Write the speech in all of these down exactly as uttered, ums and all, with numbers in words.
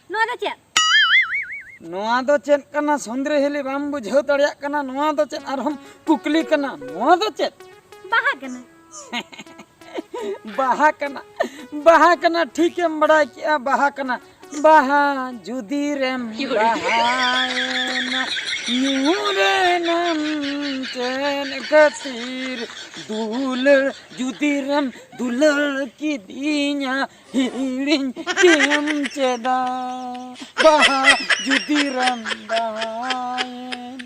ᱱᱚᱣᱟ ᱫᱚ ᱪᱮᱫ? ᱱᱚᱣᱟ ᱫᱚ ᱪᱮᱫ ᱠᱟᱱᱟ ᱥᱩᱱᱫᱨᱤ ᱦᱤᱞᱤ? ᱵᱟᱢ ᱵᱩᱡᱷᱟᱹᱣ ᱫᱟᱲᱮᱭᱟᱜ ᱠᱟᱱᱟ? ᱱᱚᱣᱟ ᱫᱚ ᱪᱮᱫ ᱟᱨᱦᱚᱸᱢ ᱠᱩᱠᱞᱤ ᱠᱟᱱᱟ? ᱱᱚᱣᱟ ᱫᱚ ᱪᱮᱫ? ᱵᱟᱦᱟ ᱠᱟᱱᱟ᱾ ᱵᱟᱦᱟ ᱠᱟᱱᱟ, ᱵᱟᱦᱟ ᱠᱟᱱᱟ, ᱴᱷᱤᱠᱮᱢ ᱵᱟᱲᱟᱭ ᱠᱮᱜᱼᱟ, ᱵᱟᱦᱟ ᱠᱟᱱᱟ᱾ ᱵᱟᱦᱟ ᱡᱩᱫᱤ ᱨᱮᱢ ᱵᱟᱦᱟᱭᱮᱱᱟ, ᱧᱩᱨᱮᱱᱟᱢ ᱪᱮᱫ ᱠᱷᱟᱹᱛᱤᱨ? ᱫᱩᱞᱟᱹᱲ ᱡᱩᱫᱤ ᱨᱮᱢ ᱫᱩᱞᱟᱹᱲ ᱠᱤᱫᱤᱧᱟ, ᱦᱤᱲᱤᱧ ᱠᱮᱢ ᱪᱮᱫᱟ? ᱵᱟᱦᱟ ᱡᱩᱫᱤ ᱨᱮᱢ ᱵᱟᱦᱟᱭᱮᱱ᱾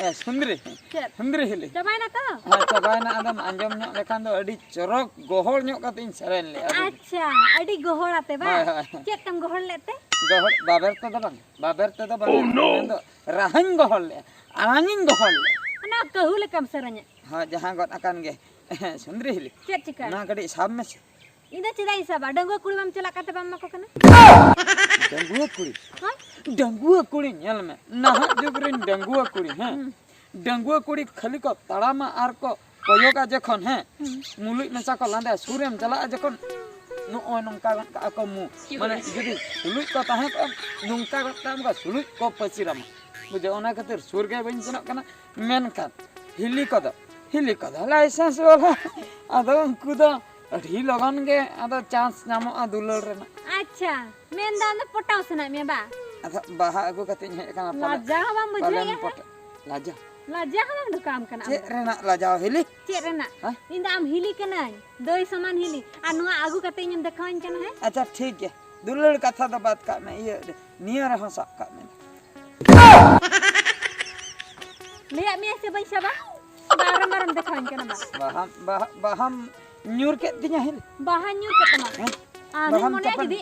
ᱮ, ᱥᱩᱱᱫᱨᱤ᱾ ᱪᱮᱫ? ᱥᱩᱱᱫᱨᱤ ᱦᱤᱞᱤ᱾ ᱪᱟᱵᱟᱭᱮᱱᱟ ᱛᱚ? ᱦᱮᱸ, ᱪᱟᱵᱟᱭᱮᱱᱟ᱾ ᱟᱫᱚᱢ ᱟᱸᱡᱚᱢ ᱧᱚᱜ ᱞᱮᱠᱷᱟᱱ ᱫᱚ ᱟᱹᱰᱤ ᱪᱚᱨᱚᱠ ᱜᱚᱦᱚᱲ ᱧᱚᱜ ᱠᱟᱛᱮ ᱤᱧ ᱥᱮᱨᱮᱧ ᱞᱮᱜᱼᱟ᱾ ᱟᱪᱪᱷᱟ, ᱟᱹᱰᱤ ᱜᱚᱦᱚᱲ ᱟᱛᱮ ᱵᱟᱝ? ᱦᱳᱭ, ᱦᱳᱭ, ᱦᱳᱭ᱾ ᱪᱮᱫ ᱛᱮᱢ ᱜᱚᱦᱚᱲ ᱞᱮᱫ ᱛᱮ? ᱜᱚᱦᱚᱲ, ᱵᱟᱵᱮᱨ ᱛᱮᱫᱚ ᱵᱟᱝ, ᱵᱟᱵᱮᱨ ᱛᱮᱫᱚ ᱵᱟᱝ᱾ ᱢᱮᱱᱫᱚ ᱨᱟᱦᱟᱧ ᱜᱚᱦᱚᱲ ᱞᱮᱜᱼᱟ, ᱟᱲᱟᱝᱤᱧ ᱜᱚᱦᱚᱲ ᱞᱮᱜᱼᱟ᱾ ᱚᱱᱟ ᱠᱟᱹᱦᱩ ᱞᱮᱠᱟᱢ ᱥᱮᱨᱮᱧᱮᱫ᱾ ᱦᱳᱭ, ᱡᱟᱦᱟᱸ ᱜᱚᱫ ᱟᱠᱟᱱ ᱜᱮ᱾ ᱥᱩᱱᱫᱨᱤ ᱦᱤᱞᱤ᱾ ᱪᱮᱫ ᱪᱤᱠᱟᱹ? ᱚᱱᱟ ᱠᱟᱹᱴᱤᱡ ᱥᱟᱵ ᱢᱮᱥᱮ᱾ ᱤᱧ ᱫᱚ ᱪᱮᱫᱟᱜ ᱤᱧ ᱥᱟᱵᱟ? ᱰᱟᱺᱜᱩᱣᱟᱹ ᱠᱩᱲᱤ ᱵᱟᱢ ᱪᱟᱞᱟᱜ ᱠᱟᱱ ᱛᱮ ᱵᱟᱢ ᱮᱢᱟ ᱠᱚ ᱠᱟᱱᱟ? ᱰᱟᱺᱜᱩᱣᱟᱹ ᱠᱩᱲᱤ? ᱦᱳᱭ᱾ ᱰᱟᱺᱜᱩᱣᱟᱹ ᱠᱩᱲᱤ, ᱧᱮᱞ ᱢᱮ, ᱱᱟᱦᱟᱜ ᱡᱩᱜᱽ ᱨᱮᱱ ᱰᱟᱺᱜᱩᱣᱟᱹ ᱠᱩᱲᱤ, ᱦᱮᱸ? ᱦᱩᱸ᱾ ᱰᱟᱺᱜᱩᱣᱟᱹ ᱠᱩᱲᱤ ᱠᱷᱟᱹᱞᱤ ᱠᱚ ᱛᱟᱲᱟᱢᱟ ᱟᱨ ᱠᱚ ᱠᱚᱭᱚᱜᱟ ᱡᱚᱠᱷᱚᱱ, ᱦᱮᱸ? ᱦᱩᱸ᱾ ᱢᱩᱞᱩᱡ ᱢᱟᱪᱷᱟ ᱠᱚ ᱞᱟᱸᱫᱟᱭᱟ, ᱥᱩᱨᱮᱢ ᱪᱟᱞᱟᱜᱼᱟ ᱡᱚᱠᱷᱚᱱ, ᱱᱚᱜᱼᱚᱭ ᱱᱚᱝᱠᱟ ᱜᱚᱫ ᱠᱟᱜᱼᱟ ᱠᱚ ᱢᱩ᱾ ᱢᱟᱱᱮ ᱡᱩᱫᱤ ᱥᱩᱞᱩᱡ ᱠᱚ ᱛᱟᱦᱮᱸ ᱠᱚᱜᱼᱟ, ᱱᱚᱝᱠᱟ ᱜᱚᱫ ᱠᱟᱜᱼᱟ ᱠᱚ, ᱥᱩᱞᱩᱡ ᱠᱚ ᱯᱟᱹᱥᱤᱨᱟᱢᱟ᱾ ᱵᱩᱡᱷᱟᱹᱣ, ᱚᱱᱟ ᱠᱷᱟᱹᱛᱤᱨ ᱥᱩᱨ ᱜᱮ ᱵᱟᱹᱧ ᱥᱮᱱᱚᱜ ᱠᱟᱱᱟ᱾ ᱢᱮᱱᱠᱷᱟᱱ ᱦᱤᱞᱤ ᱠᱚᱫᱚ, ᱦᱤᱞᱤ ᱠᱚᱫᱚ ᱞᱟᱭᱥᱮᱱᱥ ᱵᱟᱞᱟ᱾ ᱟᱫᱚ ᱩᱱᱠᱩ ᱫᱚ ᱟᱹᱰᱤ ᱞᱚᱜᱚᱱ ᱜᱮ ᱟᱫᱚ ᱪᱟᱱᱥ ᱧᱟᱢᱚᱜᱼᱟ ᱫᱩᱞᱟᱹᱲ ᱨᱮᱱᱟᱜ᱾ ᱟᱪᱪᱷᱟ, ᱢᱮᱱᱫᱟ ᱟᱢ ᱫᱚ ᱯᱚᱴᱟᱣ ᱥᱟᱱᱟᱭᱮᱫ ᱢᱮᱭᱟ ᱵᱟ? ᱟᱫᱚ ᱵᱟᱦᱟ ᱟᱹᱜᱩ ᱠᱟᱛᱮ ᱤᱧ ᱦᱮᱡ ᱟᱠᱟᱱᱟ, ᱯᱟᱞᱮᱱ, ᱞᱟᱡᱟᱣ ᱦᱚᱸ ᱵᱟᱢ ᱯᱟᱞᱮᱱ ᱵᱩᱡᱷᱟᱹᱣᱮᱫᱼᱟ? ᱯᱚᱴᱟᱣ᱾ ᱞᱟᱡᱟ? ᱞᱟᱡᱟ ᱦᱚᱸ ᱵᱟᱢ ᱰᱷᱚᱠᱟᱣ ᱟᱢ ᱠᱟᱱᱟ ᱟᱢ ᱪᱮᱫ ᱫᱚ? ᱨᱮᱱᱟᱜ ᱞᱟᱡᱟᱣ ᱦᱤᱞᱤ? ᱪᱮᱫ ᱨᱮᱱᱟᱜ? ᱦᱮᱸ? ᱤᱧ ᱫᱚ ᱟᱢ ᱦᱤᱞᱤ ᱠᱟᱹᱱᱟᱹᱧ, ᱫᱟᱹᱭ ᱥᱚᱢᱟᱱ ᱦᱤᱞᱤ, ᱟᱨ ᱱᱚᱣᱟ ᱟᱹᱜᱩ ᱠᱟᱛᱮ ᱤᱧᱮᱢ ᱫᱮᱠᱷᱟᱣᱟᱹᱧ ᱠᱟᱱᱟ, ᱦᱮᱸ? ᱟᱪᱪᱷᱟ, ᱴᱷᱤᱠ ᱜᱮᱭᱟ, ᱫᱩᱞᱟᱹᱲ ᱠᱟᱛᱷᱟ ᱫᱚ ᱵᱟᱫ ᱠᱟᱜ ᱢᱮ, ᱤᱭᱟᱹ, ᱱᱤᱭᱟᱹ ᱨᱮᱦᱚᱸ ᱥᱟᱵ ᱠᱟᱜ ᱢᱮ᱾ ᱞᱟᱹᱭᱟᱫ ᱢᱮᱭᱟ ᱥᱮ ᱵᱟᱹᱧ ᱥᱟᱵᱟ? ᱵᱟᱨᱚᱢ ᱵᱟᱨᱚᱢ ᱫᱮᱠᱷᱟᱣᱟᱹᱧ ᱠᱟᱱᱟ ᱵᱟ᱾ ᱵᱟᱦᱟᱢ, ᱵᱟᱦᱟ, ᱵᱟᱦᱟᱢ ᱧᱩᱨ ᱠᱮᱫ ᱛᱤᱧᱟ ᱦᱤᱞᱤ᱾ ᱵᱟᱦᱟ ᱧᱩᱨ ᱠᱮᱫ ᱛᱟᱢᱟ? ᱦᱮᱸ? ᱟᱢᱮᱢ ᱵᱟᱦᱟᱢ ᱢᱚᱱᱮᱭᱟ ᱪᱟᱯᱟᱫ ᱡᱩᱫᱤ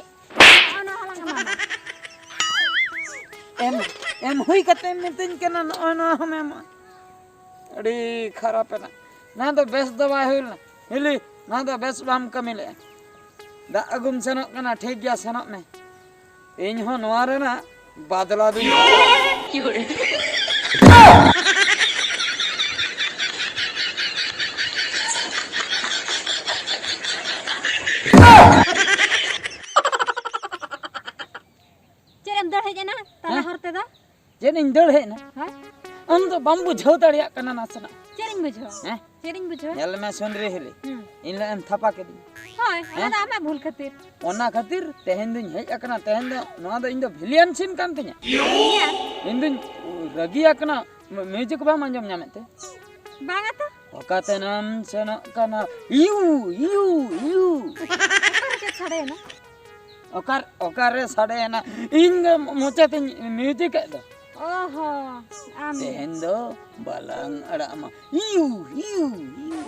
ᱱᱚᱜᱼᱚ ᱱᱚᱣᱟ ᱦᱚᱞᱟᱝ ᱮᱢᱟᱢᱟ᱾ ᱮᱢ, ᱮᱢ ᱦᱩᱭ ᱠᱟᱛᱮᱢ ᱢᱤᱛᱟᱹᱧ ᱠᱟᱱᱟ ᱱᱚᱜᱼᱚᱭ ᱱᱚᱣᱟ ᱦᱚᱸᱢ ᱮᱢᱟ᱾ ᱟᱹᱰᱤ ᱠᱷᱟᱨᱟᱯ ᱮᱱᱟ᱾ ᱱᱚᱣᱟ ᱫᱚ ᱵᱮᱥ ᱫᱚ ᱵᱟᱭ ᱦᱩᱭ ᱞᱮᱱᱟ᱾ ᱦᱤᱞᱤ, ᱱᱚᱣᱟ ᱫᱚ ᱵᱮᱥ ᱵᱟᱢ ᱠᱟᱹᱢᱤ ᱞᱮᱜᱼᱟ᱾ ᱫᱟᱜ ᱟᱹᱜᱩᱢ ᱥᱮᱱᱚᱜ ᱠᱟᱱᱟ, ᱴᱷᱤᱠ ᱜᱮᱭᱟ, ᱥᱮᱱᱚᱜ ᱢᱮ᱾ ᱤᱧ ᱦᱚᱸ ᱱᱚᱣᱟ ᱨᱮᱱᱟᱜ ᱵᱟᱫᱞᱟ ᱫᱩᱧ ᱦᱟᱛᱟᱣᱟ᱾ ᱪᱮᱫ ᱮᱢ ᱫᱟᱹᱲ ᱦᱮᱡ ᱮᱱᱟ ᱛᱟᱞᱟ ᱦᱮᱸ? ᱦᱚᱨ ᱛᱮᱫᱚ? ᱪᱮᱫ ᱤᱧ ᱫᱟᱹᱲ ᱦᱮᱡ ᱮᱱᱟ? ᱦᱮᱸ? ᱟᱢ ᱫᱚ ᱵᱟᱢ ᱵᱩᱡᱷᱟᱹᱣ ᱫᱟᱲᱮᱭᱟᱜ ᱠᱟᱱᱟ ᱱᱟᱥᱮᱱᱟᱜ᱾ ᱪᱮᱫ ᱤᱧ ᱵᱩᱡᱷᱟᱹᱣᱟ? ᱦᱮᱸ? ᱪᱮᱫ ᱤᱧ ᱵᱩᱡᱷᱟᱹᱣᱟ? ᱧᱮᱞ ᱢᱮ ᱥᱩᱱᱨᱤ ᱦᱤᱞᱤ, ᱦᱩᱸ᱾ ᱤᱧ ᱞᱟᱹᱜᱤᱫ ᱮᱢ ᱛᱷᱟᱯᱟ ᱠᱤᱫᱤᱧ᱾ ᱦᱳᱭ, ᱚᱱᱟ ᱦᱮᱸ? ᱫᱚ ᱟᱢᱟᱜ ᱵᱷᱩᱞ ᱠᱷᱟᱹᱛᱤᱨ᱾ ᱚᱱᱟ ᱠᱷᱟᱹᱛᱤᱨ ᱛᱮᱦᱮᱧ ᱫᱩᱧ ᱦᱮᱡ ᱟᱠᱟᱱᱟ᱾ ᱛᱮᱦᱮᱧ ᱫᱚ ᱱᱚᱣᱟ ᱫᱚ ᱤᱧ ᱫᱚ ᱵᱷᱤᱞᱤᱭᱟᱱ ᱥᱤᱱ ᱠᱟᱱ ᱛᱤᱧᱟ᱾ ᱵᱷᱤᱞᱤᱭᱟᱱ? ᱤᱧ ᱫᱩᱧ ᱨᱟᱹᱜᱤ ᱟᱠᱟᱱᱟ᱾ ᱢᱤ-, ᱢᱤᱣᱡᱤᱠ ᱵᱟᱢ ᱟᱸᱡᱚᱢ ᱧᱟᱢᱮᱫ ᱛᱮ? ᱵᱟᱝᱟ ᱛᱚ᱾ ᱚᱠᱟᱛᱮᱱᱟᱢ ᱥᱮᱱᱚᱜ ᱠᱟᱱᱟ? U, U, U. ᱚᱠᱟᱨᱮ ᱪᱮᱫ ᱥᱟᱰᱮᱭᱮᱱᱟ? ᱚᱠᱟᱨ-, ᱚᱠᱟᱨᱮ ᱥᱟᱰᱮᱭᱮᱱᱟ? ᱤᱧ ᱜᱮ ᱢᱚᱪᱟᱛᱤᱧ ᱢᱤᱣᱡᱤᱠ ᱮᱫ ᱫᱚ᱾ ᱚ ᱦᱚᱸ, ᱟᱢ ᱜᱮ᱾ ᱛᱮᱦᱮᱧ ᱫᱚ ᱵᱟᱞᱟᱝ ᱟᱲᱟᱜ ᱟᱢᱟ᱾ U, U, U.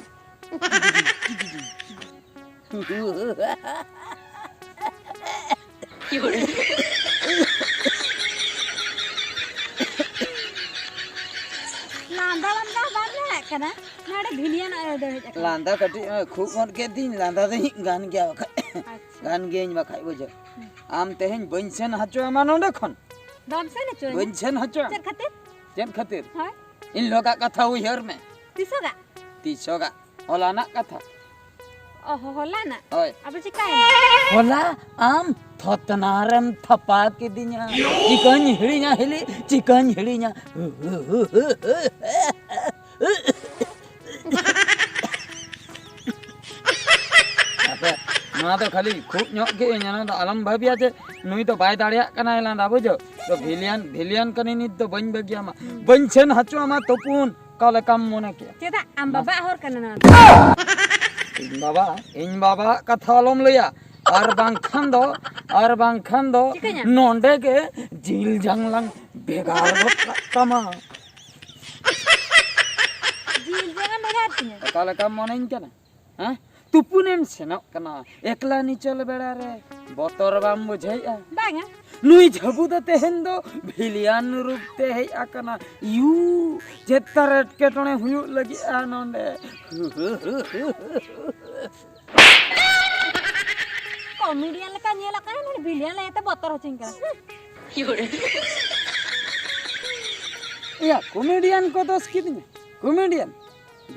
ᱞᱟᱸᱫᱟ ᱞᱟᱸᱫᱟ ᱵᱟᱢ ᱞᱟᱲᱟᱜ ᱠᱟᱱᱟ? ᱱᱚᱰᱮ ᱵᱷᱤᱞᱤᱭᱟᱱ ᱟᱭᱳ ᱫᱚ ᱦᱮᱡ ᱟᱠᱟᱱᱟ᱾ ᱞᱟᱸᱫᱟ ᱠᱟᱹᱴᱤᱡ ᱮ ᱠᱷᱩᱜ ᱜᱚᱫ ᱠᱮᱫ ᱛᱤᱧ, ᱞᱟᱸᱫᱟ ᱫᱚᱧ ᱜᱟᱱ ᱜᱮᱭᱟ ᱵᱟᱠᱷᱟᱡ᱾ ᱟᱪᱪᱷᱟ᱾ ᱜᱟᱱ ᱜᱤᱭᱟᱹᱧ ᱵᱟᱠᱷᱟᱡ ᱵᱩᱡᱷᱟᱹᱣ᱾ ᱦᱩᱸ᱾ ᱟᱢ ᱛᱮᱦᱮᱧ ᱵᱟᱹᱧ ᱥᱮᱱ ᱦᱚᱪᱚ ᱟᱢᱟ ᱱᱚᱰᱮ ᱠᱷᱚᱱ᱾ ᱵᱟᱢ ᱥᱮᱱ ᱦᱚᱪᱚ ᱟᱹᱧᱟ? ᱵᱟᱹᱧ ᱥᱮᱱ ᱦᱚᱪᱚ ᱟᱢᱟ᱾ ᱪᱮᱫ ᱠᱷᱟᱹᱛᱤᱨ? ᱪᱮᱫ ᱠᱷᱟᱹᱛᱤᱨ? ᱦᱳᱭ᱾ ᱤᱱ ᱦᱤᱞᱳᱜᱟᱜ ᱠᱟᱛᱷᱟ ᱩᱭᱦᱟᱹᱨ ᱢᱮ᱾ ᱛᱤᱥᱚᱜᱟᱜ? ᱛᱤᱥᱚᱜᱟᱜ? ᱦᱚᱞᱟᱱᱟᱜ ᱠᱟᱛᱷᱟ᱾ ᱚ ᱦᱚ, ᱦᱚᱞᱟᱱᱟᱜ? ᱦᱳᱭ᱾ ᱟᱫᱚ ᱪᱤᱠᱟᱭᱮᱱᱟ? ᱦᱚᱞᱟ ᱟᱢ ᱛᱷᱚᱛᱱᱟ ᱨᱮᱢ ᱛᱷᱟᱯᱟ ᱠᱤᱫᱤᱧᱟ᱾ ᱪᱤᱠᱟᱹᱧ ᱦᱤᱲᱤᱧᱟ ᱦᱤᱞᱤ, ᱪᱤᱠᱟᱹᱧ ᱦᱤᱲᱤᱧᱟ᱾ ᱟᱯᱮ, ᱱᱚᱣᱟ ᱫᱚ ᱠᱷᱟᱹᱞᱤ ᱠᱷᱩᱜ ᱧᱚᱜ ᱠᱮᱜ ᱟᱹᱧ, ᱚᱱᱟ ᱫᱚ ᱟᱞᱚᱢ ᱵᱷᱟᱹᱵᱤᱭᱟ ᱡᱮ ᱱᱩᱭ ᱫᱚ ᱵᱟᱭ ᱫᱟᱲᱮᱭᱟᱜ ᱠᱟᱱᱟ ᱞᱟᱸᱫᱟ, ᱵᱩᱡᱷᱟᱹᱣ? ᱛᱚ ᱵᱷᱤᱞᱤᱭᱟᱱ, ᱵᱷᱤᱞᱤᱭᱟᱱ ᱠᱟᱹᱱᱟᱹᱧ ᱱᱤᱛ ᱫᱚ, ᱵᱟᱹᱧ ᱵᱟᱹᱜᱤᱭᱟᱢᱟ᱾ ᱦᱩᱸ᱾ ᱵᱟᱹᱧ ᱥᱮᱱ ᱦᱚᱪᱚ ᱟᱢᱟ ᱛᱩᱯᱩᱱ, ᱚᱠᱟ ᱞᱮᱠᱟᱢ ᱢᱚᱱᱮ ᱠᱮᱜᱼᱟ? ᱪᱮᱫᱟᱜ? ᱟᱢ ᱢᱟ- ᱵᱟᱵᱟᱣᱟᱜ ᱦᱚᱨ ᱠᱟᱱᱟ ᱱᱚᱣᱟ ᱫᱚ᱾ ᱤᱧ ᱵᱟᱵᱟ, ᱤᱧ ᱵᱟᱵᱟᱣᱟᱜ ᱠᱟᱛᱷᱟ ᱟᱞᱚᱢ ᱞᱟᱹᱭᱟ, ᱟᱨ ᱵᱟᱝᱠᱷᱟᱱ ᱫᱚ, ᱟᱨ ᱵᱟᱝᱠᱷᱟᱱ ᱫᱚ ᱪᱤᱠᱟᱹᱧᱟ? ᱱᱚᱸᱰᱮ ᱜᱮ ᱡᱤᱞ ᱡᱟᱝ ᱞᱟᱝ ᱵᱷᱮᱜᱟᱨ ᱜᱚᱫ ᱠᱟᱜ ᱛᱟᱢᱟ᱾ ᱡᱤᱞ ᱡᱟᱝ ᱮᱢ ᱵᱷᱮᱜᱟᱨ ᱛᱤᱧᱟ? ᱚᱠᱟ ᱞᱮᱠᱟᱢ ᱢᱚᱱᱮᱧ ᱠᱟᱱᱟ? ᱦᱮᱸ? ᱛᱩᱯᱩᱱᱮᱢ ᱥᱮᱱᱚᱜ ᱠᱟᱱᱟ ᱮᱠᱞᱟ ᱱᱤᱪᱚᱞ ᱵᱮᱲᱟ ᱨᱮ? ᱵᱚᱛᱚᱨ ᱵᱟᱢ ᱵᱩᱡᱷᱟᱹᱣᱮᱫᱼᱟ? ᱵᱟᱝᱟ᱾ ᱱᱩᱭ ᱡᱷᱟᱹᱵᱩ ᱫᱚ ᱛᱮᱦᱮᱧ ᱫᱚ ᱵᱷᱤᱞᱤᱭᱟᱱ ᱨᱩᱯ ᱛᱮ ᱦᱮᱡ ᱟᱠᱟᱱᱟ᱾ ᱭᱩ, ᱪᱮᱫ ᱛᱟᱨ ᱮᱴᱠᱮᱴᱚᱬᱮ ᱦᱩᱭᱩᱜ ᱞᱟᱹᱜᱤᱫᱼᱟ ᱱᱚᱰᱮ? ᱠᱚᱢᱮᱰᱤᱭᱟᱱ ᱞᱮᱠᱟ ᱧᱮᱞᱚᱜ ᱠᱟᱱᱟ, ᱱᱩᱭ ᱵᱷᱤᱞᱤᱭᱟᱱ ᱞᱟᱹᱭᱛᱮ ᱵᱚᱛᱚᱨ ᱦᱚᱪᱚᱧ ᱠᱟᱱᱟ᱾ ᱮᱭᱟ, ᱠᱚᱢᱮᱰᱤᱭᱟᱱ ᱠᱚ ᱫᱚᱥ ᱠᱤᱫᱤᱧᱟ᱾ ᱠᱚᱢᱮᱰᱤᱭᱟᱱ,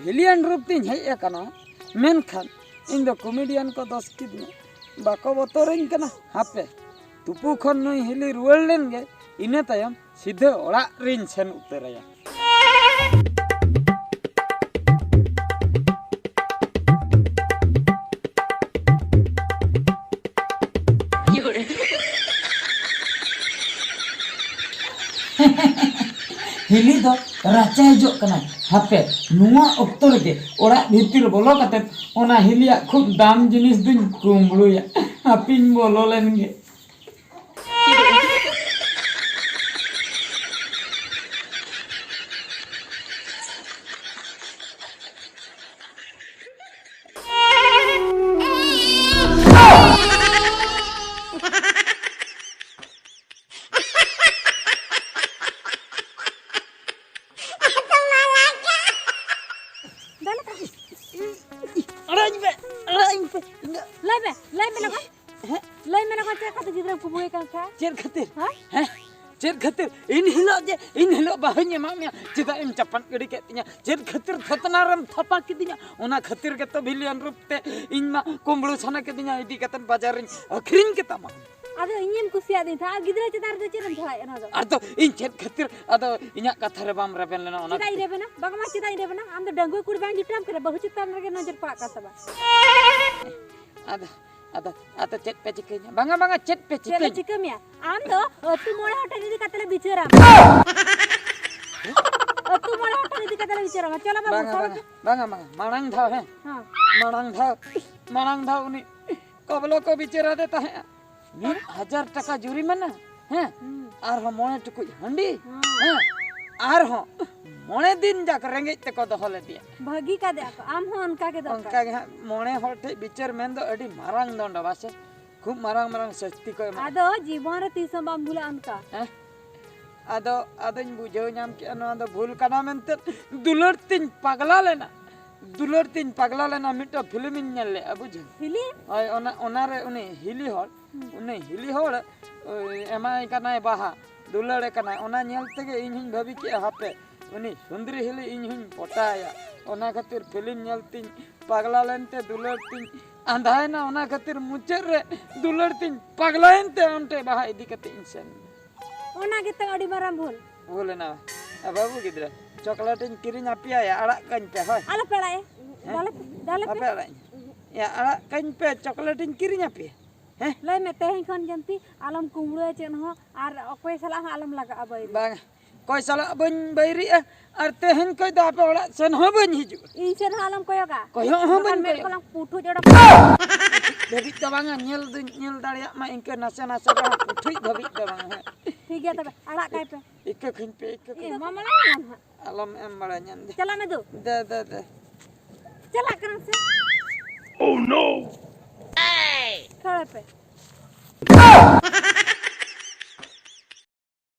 ᱵᱷᱤᱞᱤᱭᱟᱱ ᱨᱩᱯ ᱛᱤᱧ ᱦᱮᱡ ᱟᱠᱟᱱᱟ, ᱢᱮᱱᱠᱷᱟᱱ ᱤᱧ ᱫᱚ ᱠᱚᱢᱮᱰᱤᱭᱟᱱ ᱠᱚ ᱫᱚᱥ ᱠᱤᱫᱤᱧᱟ, ᱵᱟᱠᱚ ᱵᱚᱛᱚᱨᱟᱹᱧ ᱠᱟᱱᱟ᱾ ᱦᱟᱯᱮ, ᱛᱩᱯᱩ ᱠᱷᱚᱱ ᱱᱩᱭ ᱦᱤᱞᱤ ᱨᱩᱣᱟᱹᱲ ᱞᱮᱱ ᱜᱮ, ᱤᱱᱟᱹ ᱛᱟᱭᱚᱢ ᱥᱤᱫᱷᱟᱹ ᱚᱲᱟᱜ ᱨᱤᱧ ᱥᱮᱱ ᱩᱛᱟᱹᱨᱟᱭᱟ᱾ ᱦᱤᱞᱤ ᱫᱚ ᱨᱟᱪᱟᱭ ᱡᱚᱜ ᱠᱟᱱᱟᱭ᱾ ᱦᱟᱯᱮ, ᱱᱚᱣᱟ ᱚᱠᱛᱚ ᱨᱮᱜᱮ ᱚᱲᱟᱜ ᱵᱷᱤᱛᱤᱨ ᱵᱚᱞᱚ ᱠᱟᱛᱮ ᱚᱱᱟ ᱦᱤᱞᱤᱭᱟᱜ ᱠᱷᱩᱵ ᱫᱟᱢ ᱡᱤᱱᱤᱥ ᱫᱩᱧ ᱠᱩᱢᱵᱽᱲᱩᱭᱟ᱾ ᱦᱟᱯᱮᱧ ᱵᱚᱞᱚ ᱞᱮᱱ ᱜᱮ᱾ ᱟᱲᱟᱜ ᱤᱧ ᱯᱮ, ᱟᱲᱟᱜ ᱤᱧ ᱯᱮ᱾ ᱤᱧ ᱫᱚ ᱞᱟᱹᱭ ᱢᱮ, ᱞᱟᱹᱭ ᱢᱮ ᱞᱚᱜᱚᱱ᱾ ᱦᱮᱸ? ᱞᱟᱹᱭ ᱢᱮ ᱞᱚᱜᱚᱱ, ᱪᱮᱫ ᱠᱷᱟᱹᱛᱤᱨ ᱜᱤᱫᱽᱨᱟᱹᱢ ᱠᱩᱢᱵᱽᱲᱩᱭᱮ ᱠᱟᱱ ᱛᱟᱦᱮᱸᱫ? ᱪᱮᱫ ᱠᱷᱟᱹᱛᱤᱨ? ᱦᱮᱸ? ᱦᱮᱸ? ᱪᱮᱫ ᱠᱷᱟᱹᱛᱤᱨ? ᱤᱱ ᱦᱤᱞᱳᱜ ᱡᱮ, ᱤᱱ ᱦᱤᱞᱳᱜ ᱵᱟᱹᱦᱩᱧ ᱮᱢᱟᱫ ᱢᱮᱭᱟ, ᱪᱮᱫᱟᱜ ᱮᱢ ᱪᱟᱯᱟᱫ ᱜᱤᱰᱤ ᱠᱮᱫ ᱛᱤᱧᱟ? ᱪᱮᱫ ᱠᱷᱟᱹᱛᱤᱨ ᱛᱷᱚᱛᱱᱟ ᱨᱮᱢ ᱛᱷᱟᱯᱟ ᱠᱤᱫᱤᱧᱟ? ᱚᱱᱟ ᱠᱷᱟᱹᱛᱤᱨ ᱜᱮᱛᱚ ᱵᱷᱤᱞᱤᱭᱟᱱ ᱨᱩᱯ ᱛᱮ ᱤᱧ ᱢᱟ ᱠᱩᱢᱵᱽᱲᱩ ᱥᱟᱱᱟ ᱠᱤᱫᱤᱧᱟ, ᱤᱫᱤ ᱠᱟᱛᱮ ᱵᱟᱡᱟᱨ ᱨᱤᱧ ᱟᱹᱠᱷᱨᱤᱧ ᱠᱮᱛᱟᱢᱟ᱾ ᱟᱫᱚ ᱤᱧᱮᱢ ᱠᱩᱥᱤᱭᱟᱫᱤᱧ ᱛᱟᱦᱮᱸᱫ, ᱟᱨ ᱜᱤᱫᱽᱨᱟᱹ ᱪᱮᱛᱟᱱ ᱨᱮᱫᱚ ᱪᱮᱫ ᱮᱢ ᱡᱷᱟᱲᱟᱭᱮᱫᱼᱟ ᱱᱚᱣᱟ ᱫᱚ? ᱟᱨ ᱫᱚ ᱤᱧ ᱪᱮᱫ ᱠᱷᱟᱹᱛᱤᱨ? ᱟᱫᱚ ᱤᱧᱟᱹᱜ ᱠᱟᱛᱷᱟ ᱨᱮ ᱵᱟᱢ ᱨᱮᱵᱮᱱ ᱞᱮᱱᱟ, ᱚᱱᱟ ᱪᱮᱫᱟᱜ ᱤᱧ ᱠᱷᱟᱹᱛᱤᱨ᱾ ᱨᱮᱵᱮᱱᱟ? ᱵᱟᱝᱢᱟ ᱪᱮᱫᱟᱜ ᱤᱧ ᱨᱮᱵᱮᱱᱟ? ᱟᱢ ᱫᱚ ᱰᱟᱺᱜᱩᱣᱟᱹ ᱠᱩᱲᱤ ᱵᱟᱝ ᱡᱩᱴᱟᱹᱣᱟᱢ ᱠᱟᱱᱟ, ᱵᱟᱹᱦᱩ ᱪᱮᱛᱟᱱ ᱨᱮᱜᱮ ᱱᱚᱡᱚᱨ ᱯᱟᱲᱟᱜ ᱠᱟᱱ ᱛᱟᱢᱟ᱾ ᱟᱫᱚ, ᱟᱫᱚ, ᱟᱫᱚ ᱪᱮᱫ ᱯᱮ ᱪᱤᱠᱟᱹᱧᱟ? ᱵᱟᱝᱟ, ᱵᱟᱝᱟ, ᱪᱮᱫ ᱯᱮ ᱪᱮᱫ ᱞᱮ ᱪᱤᱠᱟᱹᱧᱟ? ᱪᱤᱠᱟᱹ ᱢᱮᱭᱟ? ᱟᱢ ᱫᱚ ᱟᱹᱛᱩ ᱢᱚᱬᱮ ᱦᱚᱲ ᱴᱷᱮᱱ ᱤᱫᱤ ᱠᱟᱛᱮ ᱞᱮ ᱵᱤᱪᱟᱹᱨᱟ᱾ ᱟᱹᱛᱩ ᱢᱚᱬᱮ ᱦᱚᱲ ᱴᱷᱮᱱ ᱤᱫᱤ ᱠᱟᱛᱮ ᱞᱮ ᱵᱤᱪᱟᱹᱨᱟ᱾ ᱪᱚᱞᱚ ᱵᱟᱹᱵᱩ, ᱵᱟᱝᱟ, ᱥᱚᱨ᱾ ᱵᱟᱝᱟ, ᱵᱟᱝᱟ, ᱢᱟᱲᱟᱝ ᱫᱷᱟᱣ, ᱦᱮᱸ᱾ ᱦᱮᱸ᱾ ᱢᱟᱲᱟᱝ ᱫᱷᱟᱣ, ᱢᱟᱲᱟᱝ ᱫᱷᱟᱣ ᱩᱱᱤ ᱠᱚᱵᱞᱚ ᱠᱚ ᱵᱤᱪᱟᱹᱨ ᱟᱫᱮ ᱛᱟᱦᱮᱸᱜᱼᱟ᱾ ᱢᱤᱫ ᱦᱟᱡᱟᱨ ᱴᱟᱠᱟ ᱡᱩᱨᱤᱢᱟᱱᱟ, ᱦᱮᱸ? ᱦᱩᱸ᱾ ᱟᱨᱦᱚᱸ ᱢᱚᱬᱮ ᱴᱩᱠᱩᱡ ᱦᱟᱺᱰᱤ, ᱦᱩᱸ᱾ ᱦᱮᱸ? ᱟᱨᱦᱚᱸ ᱢᱚᱬᱮ ᱫᱤᱱ ᱡᱟᱠ ᱨᱮᱸᱜᱮᱡ ᱛᱮᱠᱚ ᱫᱚᱦᱚ ᱞᱮᱫᱮᱭᱟ᱾ ᱵᱷᱟᱹᱜᱤ ᱠᱟᱫᱮᱭᱟ ᱠᱚ, ᱟᱢ ᱦᱚᱸ ᱚᱱᱠᱟ ᱜᱮ ᱫᱚᱨᱠᱟᱨ᱾ ᱚᱱᱠᱟ ᱜᱮ ᱦᱟᱸᱜ, ᱢᱚᱬᱮ ᱦᱚᱲ ᱴᱷᱮᱡ ᱵᱤᱪᱟᱹᱨ ᱢᱮᱱ ᱫᱚ ᱟᱹᱰᱤ ᱢᱟᱨᱟᱝ ᱫᱚᱱᱰ ᱵᱟ ᱥᱮ? ᱠᱷᱩᱵ ᱢᱟᱨᱟᱝ ᱢᱟᱨᱟᱝ ᱥᱟᱹᱥᱛᱤ ᱠᱚ ᱮᱢᱟ᱾ ᱟᱫᱚ ᱡᱤᱵᱚᱱ ᱨᱮ ᱛᱤᱥ ᱦᱚᱸ ᱵᱟᱢ ᱵᱷᱩᱞᱟ ᱚᱱᱠᱟ᱾ ᱦᱮᱸ? ᱟᱫᱚ, ᱟᱫᱚᱧ ᱵᱩᱡᱷᱟᱹᱣ ᱧᱟᱢ ᱠᱮᱜᱼᱟ ᱱᱚᱣᱟ ᱫᱚ ᱵᱷᱩᱞ ᱠᱟᱱᱟ ᱢᱮᱱᱛᱮ᱾ ᱫᱩᱞᱟᱹᱲ ᱛᱤᱧ ᱯᱟᱜᱽᱞᱟ ᱞᱮᱱᱟ, ᱫᱩᱞᱟᱹᱲ ᱛᱤᱧ ᱯᱟᱜᱽᱞᱟ ᱞᱮᱱᱟ, ᱢᱤᱫᱴᱟᱝ ᱯᱷᱤᱞᱢ ᱤᱧ ᱧᱮᱞ ᱞᱮᱜᱼᱟ, ᱵᱩᱡᱷᱟᱹᱣ᱾ ᱯᱷᱤᱞᱢ? ᱦᱳᱭ, ᱚᱱᱟ, ᱚᱱᱟᱨᱮ ᱩᱱᱤ ᱦᱤᱞᱤ ᱦᱚᱲ, ᱦᱩᱸ᱾ ᱩᱱᱤ ᱦᱤᱞᱤ ᱦᱚᱲ, ᱳᱭ, ᱮᱢᱟᱭ ᱠᱟᱱᱟᱭ ᱵᱟᱦᱟ, ᱫᱩᱞᱟᱹᱲᱮ ᱠᱟᱱᱟᱭ, ᱚᱱᱟ ᱧᱮᱞ ᱛᱮᱜᱮ ᱤᱧ ᱦᱚᱧ ᱵᱷᱟᱹᱵᱤ ᱠᱮᱜᱼᱟ, ᱦᱟᱯᱮ ᱩᱱᱤ ᱥᱩᱱᱫᱽᱨᱤ ᱦᱤᱞᱤ ᱤᱧ ᱦᱚᱧ ᱯᱚᱴᱟᱣᱟᱭᱟ᱾ ᱚᱱᱟ ᱠᱷᱟᱹᱛᱤᱨ ᱯᱷᱤᱞᱢ ᱧᱮᱞ ᱛᱤᱧ ᱯᱟᱜᱽᱞᱟ ᱞᱮᱱᱛᱮ ᱫᱩᱞᱟᱹᱲ ᱛᱤᱧ ᱟᱸᱫᱷᱟᱭᱮᱱᱟ, ᱚᱱᱟ ᱠᱷᱟᱹᱛᱤᱨ ᱢᱩᱪᱟᱹᱫ ᱨᱮ ᱫᱩᱞᱟᱹᱲ ᱛᱤᱧ ᱯᱟᱜᱽᱞᱟᱭᱮᱱ ᱛᱮ ᱟᱢ ᱴᱷᱮᱱ ᱵᱟᱦᱟ ᱤᱫᱤ ᱠᱟᱛᱮ ᱤᱧ ᱥᱮᱱ ᱮᱱᱟ᱾ ᱚᱱᱟ ᱜᱮᱛᱚ ᱟᱹᱰᱤ ᱢᱟᱨᱟᱝ ᱵᱷᱩᱞ᱾ ᱵᱷᱩᱞ ᱮᱱᱟ᱾ ᱮ ᱵᱟᱹᱵᱩ ᱜᱤᱫᱽᱨᱟᱹ, ᱪᱚᱠᱞᱮᱴ ᱤᱧ ᱠᱤᱨᱤᱧ ᱟᱯᱮᱭᱟ, ᱭᱟ ᱟᱲᱟᱜ ᱠᱟᱹᱧ ᱯᱮ, ᱦᱳᱭ᱾ ᱟᱞᱚᱯᱮ ᱟᱲᱟᱜ ᱮ᱾ ᱦᱮᱸ? ᱫᱟᱞᱮ ᱯᱮ, ᱫᱟᱞᱮ ᱯᱮ᱾ ᱟᱯᱮ ᱟᱲᱟᱜ ᱤᱧ᱾ ᱭᱟ ᱟᱲᱟᱜ ᱠᱟᱹᱧ ᱯᱮ, ᱪᱚᱠᱞᱮᱴ ᱤᱧ ᱠᱤᱨᱤᱧ ᱟᱯᱮᱭᱟ᱾ ᱦᱮᱸ? ᱞᱟᱹᱭ ᱢᱮ, ᱛᱮᱦᱮᱧ ᱠᱷᱚᱱ ᱡᱟᱹᱱᱛᱤ ᱟᱞᱚᱢ ᱠᱩᱢᱵᱽᱲᱩᱭᱟ ᱪᱮᱫ ᱦᱚᱸ, ᱟᱨ ᱚᱠᱚᱭ ᱥᱟᱞᱟᱜ ᱦᱚᱸ ᱟᱞᱚᱢ ᱞᱟᱜᱟᱜᱼᱟ ᱵᱟᱹᱭᱨᱤ᱾ ᱵᱟᱝ, ᱚᱠᱚᱭ ᱥᱟᱞᱟᱜ ᱵᱟᱹᱧ ᱵᱟᱹᱭᱨᱤᱜᱼᱟ, ᱟᱨ ᱛᱮᱦᱮᱧ ᱠᱷᱚᱡ ᱫᱚ ᱟᱯᱮ ᱚᱲᱟᱜ ᱥᱮᱱ ᱦᱚᱸ ᱵᱟᱹᱧ ᱦᱤᱡᱩᱜᱼᱟ᱾ ᱤᱧ ᱥᱮᱱ ᱦᱚᱸ ᱟᱞᱚᱢ ᱠᱚᱭᱚᱜᱟ᱾ ᱠᱚᱭᱚᱜ ᱦᱚᱸ ᱵᱟᱠᱷᱟᱱ ᱵᱟᱹᱧ ᱢᱮᱫ ᱠᱚᱭᱚᱜᱟ᱾ ᱠᱚᱞᱟᱝ ᱯᱩᱴᱷᱩᱡ ᱚᱰᱚᱠ᱾ ᱫᱷᱟᱹᱵᱤᱡ ᱫᱚ ᱵᱟᱝᱟ, ᱧᱮᱞ ᱫᱩᱧ ᱧᱮᱞ ᱫᱟᱲᱮᱭᱟᱜ ᱢᱟ ᱤᱱᱠᱟᱹ ᱱᱟᱥᱮ ᱱᱟᱥᱮ ᱫᱚ ᱦᱟᱸᱜ, ᱯᱩᱴᱷᱩᱡ ᱫᱷᱟᱹᱵᱤᱡ ᱫᱚ ᱵᱟᱝᱟ ᱦᱟᱸᱜ᱾ ᱴᱷᱤᱠ ᱜᱮᱭᱟ ᱛᱚᱵᱮ, ᱟᱲᱟᱜ ᱠᱟᱭ ᱯᱮ᱾ ᱤᱠᱟᱹ ᱠᱷᱟᱹᱧ ᱯᱮ, ᱤᱠᱟᱹ ᱠᱷᱟᱹᱧ ᱮ, ᱯᱮ᱾ ᱢᱟᱢᱟ ᱞᱟᱝ ᱧᱟᱢ ᱦᱟᱸᱜ᱾ ᱟᱞᱚᱢ ᱮᱢ ᱵᱟᱲᱟ ᱧᱟᱢ ᱫᱮ᱾ ᱪᱟᱞᱟᱜ ᱢᱮ ᱫᱩ᱾ ᱫᱮ, ᱫᱮ, ᱫᱮ᱾ ᱪᱟᱞᱟᱜ ᱠᱟᱱᱟ ᱥᱮ? Oh no! ᱠᱷᱟᱹᱲ ᱯᱮ᱾